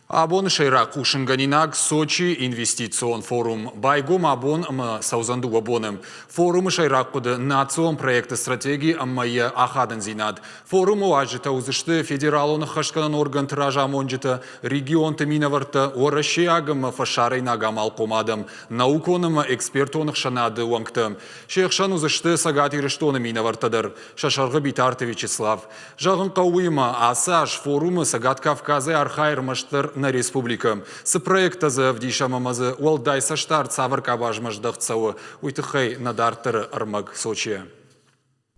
Абоны сӕйраг хъусынгӕнинаг Сочийы инвестицион форум байгом абон ӕмӕ цӕудзӕн дыууӕ боны. Форумы сӕйраг хъуыды национ проекты стратеги ӕмӕ йӕ ахадындзинад. Форумы уазджытӕ уыдзысты федералон ӕххӕстгӕнӕн органты разамонджытӕ, регионты минӕвӕрттӕ, уӕрӕсейаг ӕмӕ фӕсарӕйнаг амалхъом адӕм, наукон ӕмӕ экспертон ӕхсӕнады уӕнгтӕ. Се хсӕн уыдзысты Цӕгат Ирыстоны минӕвӕрттӕ дӕр, сӕ сӕргъы Битарты Вячеслав. Зӕгъын хъӕуы уыимӕ, ацы аз форумы Цӕгат Кавказӕй архайы ӕрмӕстдӕр нӕ республикӕ. Цы проекттӕ дзы ӕвдисӕм ӕмӕ дзы уӕлдай цӕстдард цавӕр къабазмӕ здӕхт цӕуы, уый тыххӕй нӕ дарддӕры ӕрмӕг Сочийӕ.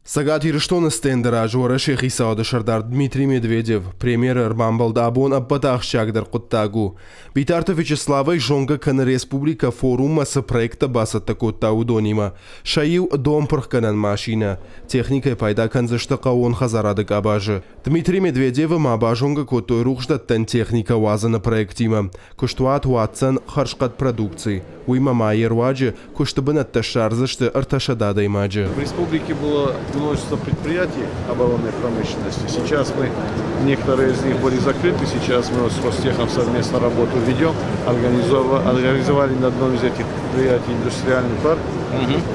Цӕгат Ирыстоны стенды раз Уӕрӕсейы хицауады сӕрдар Дмитрий Медведев премьеры ӕрбамбӕлд абон ӕппӕты ахсджиагдӕр хъуыддаг у. Битарты Вячеславӕй зонгӕ кӕны республикӕ форуммӕ цы проекттӕ бацӕттӕ кодта, уыдонимӕ. Сӕ иу донпырхгӕнӕн машинӕ. Техникӕй пайда кӕндзысты хъӕууон хӕдзарады къабазы. Дмитрий Медведевы ма базонгӕ кодтой рухсдӕттӕн техникӕ уадзыны проектимӕ. Куыстуат уадздзӕн хӕрзхъӕд продукци. Уыимӕ ма йе руаджы куысты бынӕттӕ ссардзысты 300 адӕймаджы. В республике было множество предприятий оборонной промышленности. Сейчас мы, некоторые из них были закрыты, сейчас мы с Ростехом совместно работу ведем. Организовали на одном из этих предприятий индустриальный парк.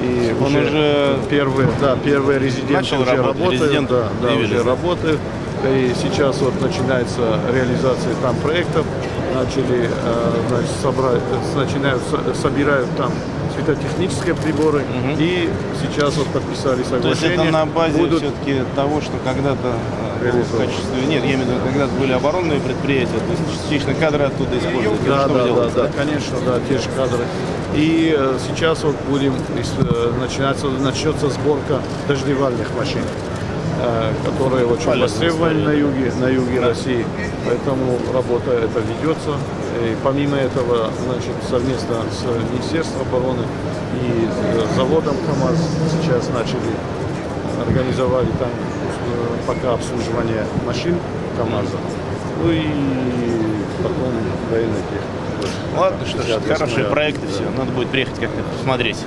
И Он уже первые, да, первые резиденты начал уже работать, работают. резиденты Да, появились, уже да? работают. И сейчас вот начинается реализация там проектов. Начали, значит, собрать, начинают, собирают там светотехнические приборы. И сейчас вот подписали То есть соглашение. это на базе Будут все-таки того, что когда-то было в Реализовано. качестве... Нет, я имею в виду, когда-то были оборонные предприятия, то есть частично кадры оттуда используют. Или Да, что вы да, да, делаете, да, конечно, да, те же кадры. И сейчас вот будем начинаться, начнется сборка дождевальных машин, которые очень Полезная востребованы история. на юге России. Поэтому работа эта ведется. И помимо этого, значит, совместно с Министерством обороны и заводом КАМАЗ сейчас начали, организовали там пока обслуживание машин КАМАЗа. Ну и потом военной техники. Ладно, что ж, 58 хорошие проекты, да. все. Надо будет приехать как-то посмотреть.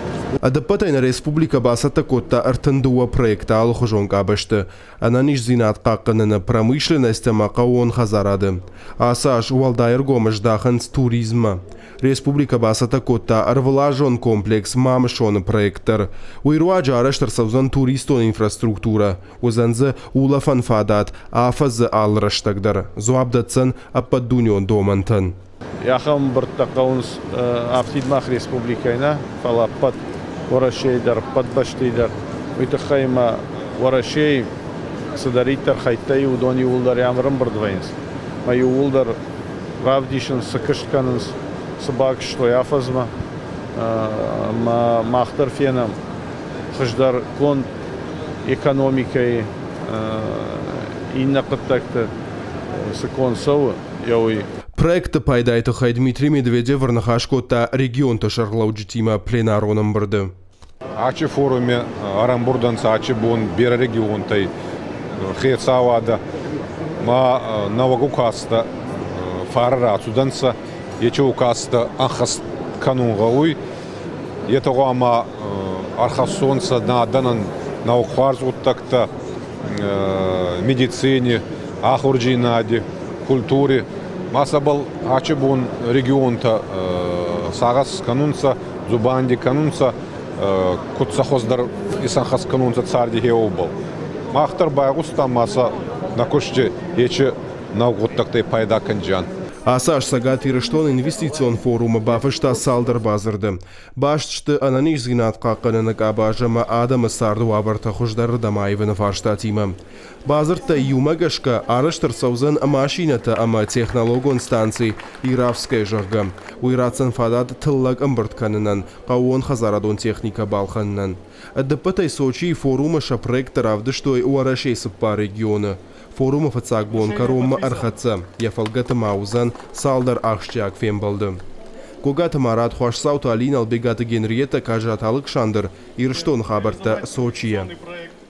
Ӕдӕппӕтӕй нӕ республикӕ бацӕттӕ кодта 32 проекты алыхуызон къабӕзты ӕнӕниздзинад хъахъхъӕныны, промышленность ӕмӕ хъӕууон хӕдзарады. Ацы аз уӕлдай ӕргом здахынц туризммӕ. Республикӕ бацӕттӕ кодта ӕрвылазон комплекс Мамысон-ы проект дӕр. Уый руаджы арӕзт ӕрцӕудзӕн туристон инфраструктурӕ, уыдзӕн дзы улӕфӕн фадат афӕдзы алы рӕстӕг дӕр, дзуапп дӕтдзӕн ӕппӕтдунеон домӕнтӕн. Ахӕм ӕмбырдтӕ хъӕуынц афтид мах республикӕйы нӕ, фӕлӕ ӕппӕт Уӕрӕсейы дӕр, ӕппӕт бӕстӕйы дӕр. Уый тыххӕй ма Уӕрӕсейы цыдӕриддӕр хӕйттӕ и, уыдон иууылдӕр ам ӕрӕмбырд вӕййынц. Ӕмӕ иууылдӕр равдисынц, цы куыст кӕнынц, цы бакуыстой афӕдзмӕ. Ӕмӕ мах дӕр фенӕм хуыздӕр конд экономикӕйы иннӕ хъуыддӕгты цы конд цӕуы, йӕ уый. Проекты пайдайы тыххӕй Дмитрий Медведев ӕрныхас кодта регионты сӕргълӕуджытимӕ пленарон ӕмбырды. Ачи форуми ӕрӕмбурдӕнцӕ ачи бон берӕ регионтӕй хецауадӕ ма нӕуӕг указтӕ фарӕ рацудӕнцӕ. Ечи указтӕ ӕнхӕст кӕнун гъӕуй. Етӕ гъӕуама ӕрхӕссонцӕ нӕ адӕнӕн нӕуӕг хуарз гъуддӕгтӕ медицини, ахурдзийнади, культури. Ма сӕбӕл ачи бон регионтӕ сагъӕс кӕнунцӕ, дзубанди кӕнунцӕ, куд сӕ хуӕздӕр исӕнхӕст кӕнунцӕ царди хеуӕбӕл. Мах дӕр байгъустам ма сӕ нӕ кусти ечи нӕуӕг гъуддӕгтӕй пайда кӕнджиан. Ацы аз Цӕгат Ирыстоны инвестицион форумы бафыста цалдӕр бадзырды. Баст сты ӕнӕниздзинад хъахъхъӕныны къабаз ӕмӕ адӕмы царды уавӕртӕ хуыздӕрырдӕм аивыны фарстатимӕ. Бадзырдтӕ иумӕ гӕсгӕ арӕзт ӕрцӕудзӕн машинӕтӕ ӕмӕ технологон станци Иравская, зӕгъгӕ. Уый ратдзӕн фадат тыллӕг ӕмбырд кӕнынӕн, хъӕууонхӕдзарадон техникӕ балхӕнынӕн. Ӕдӕппӕтӕй Сочийы форумы сӕ проекттӕ равдыстой Уӕрӕсейы цыппар регионы. Форумы фыццаг бон кӕронмӕ ӕрхӕццӕ, йӕ фӕлгӕты ма уыдзӕн цалдӕр ахсджиаг фембӕлды. Гогаты Марат, Хуасдзауты Алинӕ, Албегаты Генриетта, Казаты Алыксандр, Ирыстоны хабӕрттӕ Сочийӕ.